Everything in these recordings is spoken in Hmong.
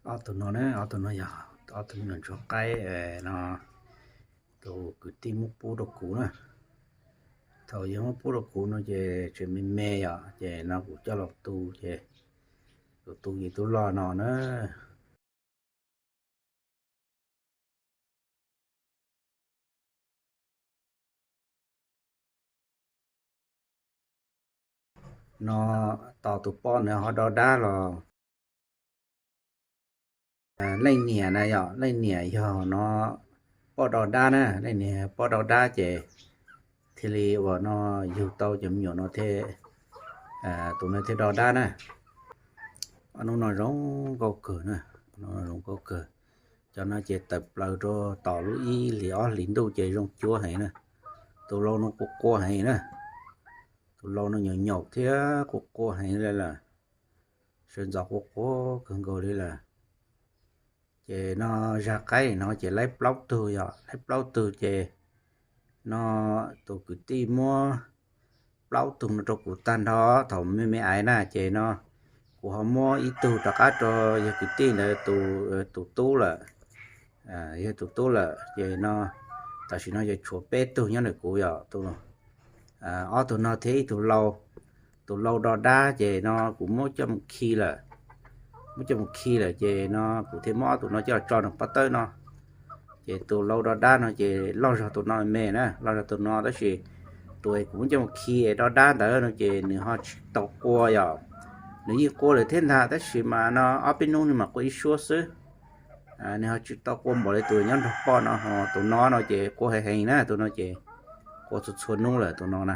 Ob tug no na, ob tug no yog ob tug me nyuam ntsuag qaib no, tus kwv tij muab pub rau kuv na. Thaum yog muab pub rau kuv no ces tseem me me yom, ces no kuv coj los tu ces kuv tu ces twb loj no na. No tos tus poj no ho do dab los. Leej niam na yom, leej niam yog no poj do dab na, leej niam poj do dab ces thiaj li uas no yug tau cov me nyuam no thiab, tus no thiaj do dab na. Ob hnub no zoo nkauj kawg na, zoo nkauj kawg. Cov no ces tawm plaws rau tom lub ib hlis ob hlis ntuj ces zoo cuab heev na. Tus lau no quaj quaj heev na, tus lau no nyaum nyaum thiab quaj quaj heev li lawm, sawv ntxov quaj quaj kawg nkaus li lawm. Ces no zaj qaib no ces laib plaub tug yom, laib plaub tug ces no tus kwv tij muab plaub tug no rau kuv tag nrho thaum me me aiv na, ces no kuv ho muab ib tug rov qab rau yawg kwv tij ntawd tus tub lawm. Yog tus tub lawm ces no tam sim no ces tshuav peb tug nyob ntawm kuv yom. Ob tug no thiab ib tug lau, tus lau do dab ces no kuv muab coj mus khi lawm. Muab coj mus khi lawm ces no kuv thiaj muab ob tug no coj los tso nws pob tawb no. Ces tus lau do dab no ces loj zog tus no me na, loj zog tus no tab sis tus kuv muab coj mus khi do dab ntawd no ces nws ho tsis tau qua yom. Nws yeej qua lawm thiab ntag tab sis mas no ob peb hnub nws mam qua ib suab xwb. Nws ho tsis tau qua npaum li tus nyob nrog poj no, ho tus no no ces qua heev heev na, tus no ces qua txhua txhua hnub lawm tus no na.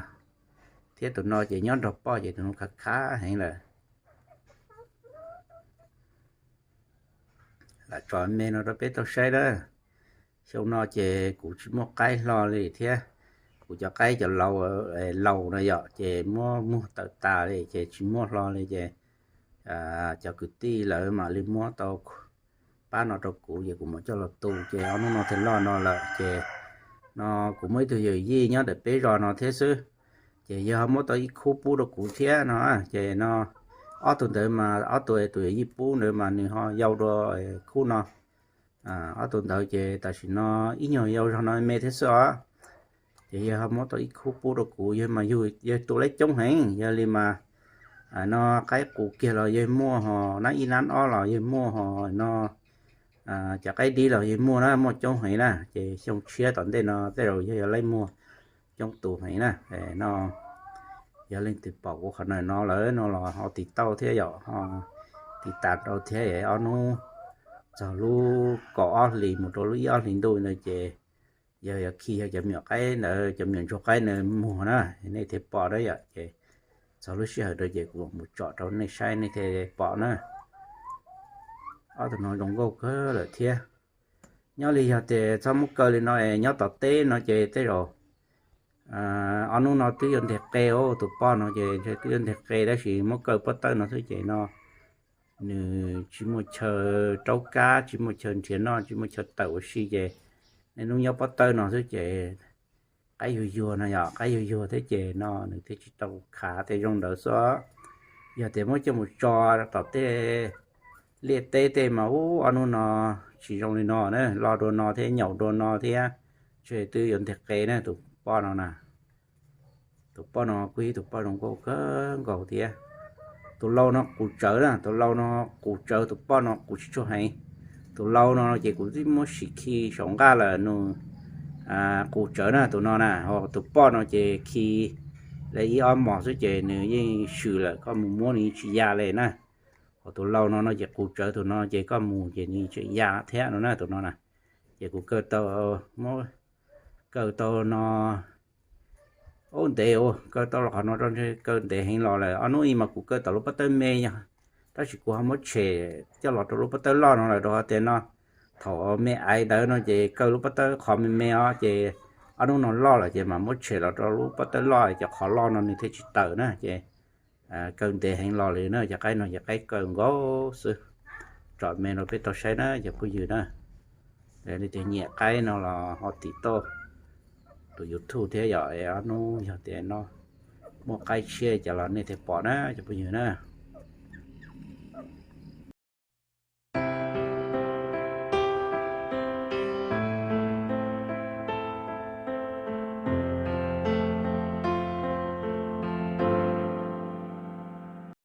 Thiab tus no ces nyob nrog poj ces tus no khav khav heev lawm. Lam tso me no rau peb tau saib na. Xyoo no ces kuv tsis muaj qaib hlo li thiab, kuv cov qaib cov lau, lau no yom ces muab muag tawm tas li ces tsis muaj hlo li ces cov kwv tij lawv mam li muab tau pab no rau kuv ces kuv mam coj los tu ces ob hnub no thiaj loj no lawm ces no kuv muaj ib tug yawm yij nyob ntawm peb zos no thiab xwb, ces yawg ho muab tau ib khub pub rau kuv thiab no, ces no ob tug ntawd mas ob tug tus yawm yij pub ntawd mas nws ho yau dua khub no. Ob tug ntawd ces tam sim no ib nyuag yau zog no me thiab xwb os. Ces yawg ho muab tau ib khub pub rau kuv, yawg mas yug yawg tu laib coob heev, yog li mas no qaib qus kiag los yawg muaj ho, nab ib nab ob los yawg muaj ho no, cov qaib dib los yawg muaj na, muaj coob heev na. Ces xyoo tshiab tom ntej no tej zaum yawg yuav laib muag coob tus heev na. No yog leej twg pom kuv qhov no lawm no los ho tiv tauj thiab yom, ho tiv tas rau thiab. Ob hnub txog lub kaum ob hlis mus rau lub ib ob hlis ntuj ntawd ces yog yog khi yog cov me nyuam qaib ntawd, cov me nyuam ntsuag qaib ntawd muag na, nej thiaj pom na yom. Ces txog lub sij hawm ntawd ces kuv mus tsom rau nej saib nej thiaj pom na. Ob tug no zoo nkauj kawg lawm thiab. Nyob li yog tias txhob muab kaw li no es nyob tom teb no ces tej zaum ob hnub no twb yuav nteg qe os, tus poj no ces twb yuav nteg qe tab sis muab kaw pob tawb no xwb ces no nws tsis muaj chaw raub kab, tsis muaj chaw nrhiav noj, tsis muaj chaw tawm ua si ces niaj hnub nyob pob tawb no xwb ces qaib yuag yuag no yom, qaib yuag yuag thiab ces no nws thiaj tsis tau khav tej zoo ntawd xwb. Yog tias muab coj mus tso tom tej liaj teb tej mas ub ob hnub no tsis zoo li no na, loj dua no thiab nyaum dua no thiab, ntshe twb yuav nteg qe na tus poj no na. Tus poj no kuj yog tus poj zoo nkauj kawg nkaus thiab. Tus lau no qus tsawv na, tus lau no qus tsawv, tus poj no qus tsis tshua heev. Tus lau no ces kuv twb muab sim khi saum nqaj lawm nws qus tsawv na tus no na, ho tus poj no ces khi li ib ob hmos xwb ces nws yeej swm lawm, koj mus muab nws yeej tsis ya li na. Ho tus lau no no ces qus tsawv, tus no ces koj mus ces nws tseem ya thiab no na tus no na. Ces kuv kaw tau, muab kaw tau no ub ntev, kaw tau los qhov no rau ntshe kaw ntev heev los lawm. Ob hnub ib mas kuv kaw tom lub pob tawb me yog, tab sis kuv ho muab tshem coj los rau lub pob tawb loj no lawm rau qhov tias no thaum me aiv ntawd no ces kaw lub pob tawb qhov me me os, ces ob hnub no loj lawm ces mas muab tshem los rau lub pob tawb loj, cov qhov loj no nws thiaj tsis tawm na. Ces kaw ntev heev los li na, cov qaib no ces qaib kaw nkaus xwb. Tsom me no peb tau saib na cov phooj ywg na. Leej twg nyiam qaib no los ho tiv tauj tus YouTube thiab yom, ob hnub yog tias no muaj qaib tshiab cov los nej thiaj pom na cov phooj ywg na.